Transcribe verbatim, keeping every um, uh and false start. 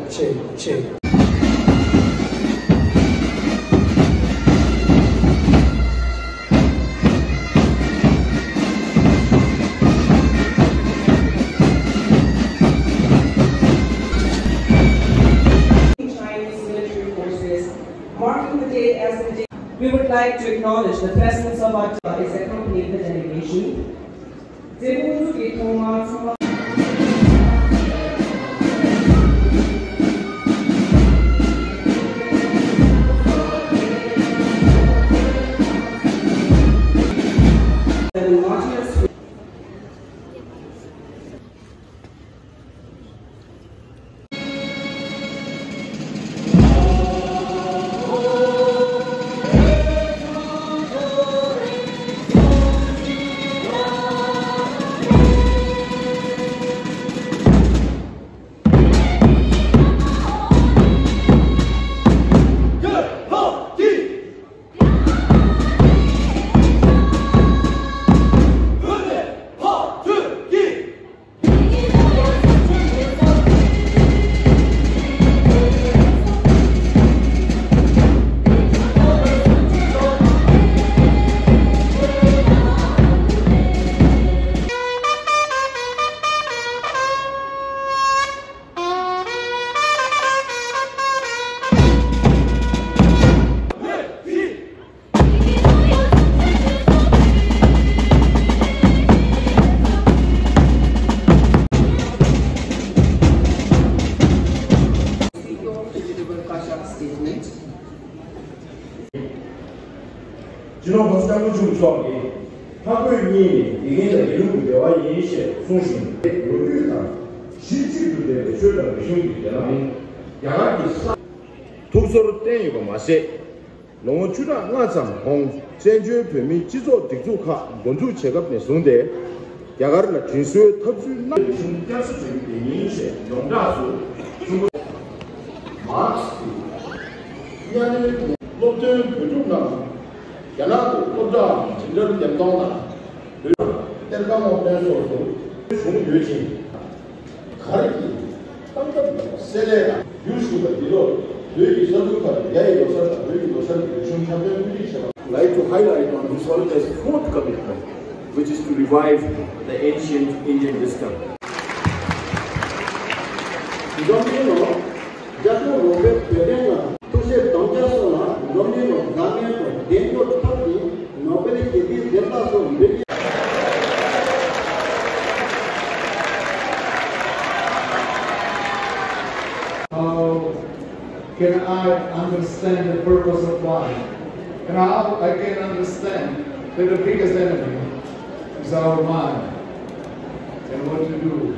ཆེ། Chinese military forces, marking the day as the day. We would like to acknowledge the presence of our is accompanied the delegation. སྤྱི་ནོར་༸གོང་ས་༸སྐྱབས་མགོན་ཆེན་པོ་མཆོག་གིས་འཕགས་བོད་གཉིས་ནི་དགེ་རྒན་དང་དགེ་ཕྲུག་གི་འབྲེལ་བ་ཡིན་ཞེས་གསུངས་ཤིང་། ལོ་རྒྱུས་དང་གཞི་གཅིག་ཏུ་འབྲེལ་བའི་ཆོས་དང་རིག་གཞུང་གི་བདེ་བླག་ནི་རྒྱ་གར་གྱི་ས། ཐུགས་ཚོར་བསྟན་ཡོད་པ་མ་ཟད། ལོ་ངོ་བཅུ་ཕྲག་ལྔ་ཙམ་གོང་བཙན་བྱོལ་བོད་མིའི་སྤྱི་ཚོགས་སྒྲིག་འཛུགས་ཁག་འགོ་འཛུགས་བྱེད་སྐབས་ནས་བཟུང་སྟེ། རྒྱ་གར་ལ་དྲིན་གཟོའི་ཐབས་ཚུལ་གནང་། རིག་གཞུང་བསྐྱར་གསོ་བྱ་རྒྱུ་དེ་ཡིན་ཞེས་ཡོངས་གྲགས་སུ་གསུངས། མཱར་ཁེ་སི་གཉའ་གནོན་སློབ་སྟོན་བོད་ཕྲུག་རྣམས་རྒྱ་ནག་ཏུ་སློབ་གྲྭའམ་འཛིན་གྲྭར་འདེམས་གཏོང་དང་། བོད་གཏེར་ཁ་སྔོག་འདོན་སོགས་སུ་བྱུང་ཡོད་ཅིང་། གར་གྱི་སྟངས་སྟབས་གསལ་ལེ་དང་བསྒྱུར་བཞིན་པ་འདི་ལོར་བོད་ཀྱི་ས་ཁུལ་ཁག་ཏུ་རྒྱ་ཡི་ལོ་གསར་དང་བོད་ཀྱི་ལོ་གསར་གྱི་རིག་གཞུང་འཁྲབ་སྟོན་བཀོད་སྒྲིག་བྱས་པ། Like to highlight on this holiday's fourth commitment, which is to revive the ancient Indian wisdom. འཛམ་གླིང་ནང་རྒྱ་ཆེན་རོགས་པའི་བོད་དོན་ལ་ཐུགས་བཞེད་དམ་བཅའ་སོགས་ལ་འཛམ་གླིང་ནང་བཟང་ངན་དང་བདེ་འགྲོ་ཐབས་ཀྱིས་ནོ་བེལ་ཞི་བདེའི་གཟེངས་རྟགས་སོགས་འབུལ། How can I understand the purpose of life? And how I can understand that the biggest enemy is our mind and what to do.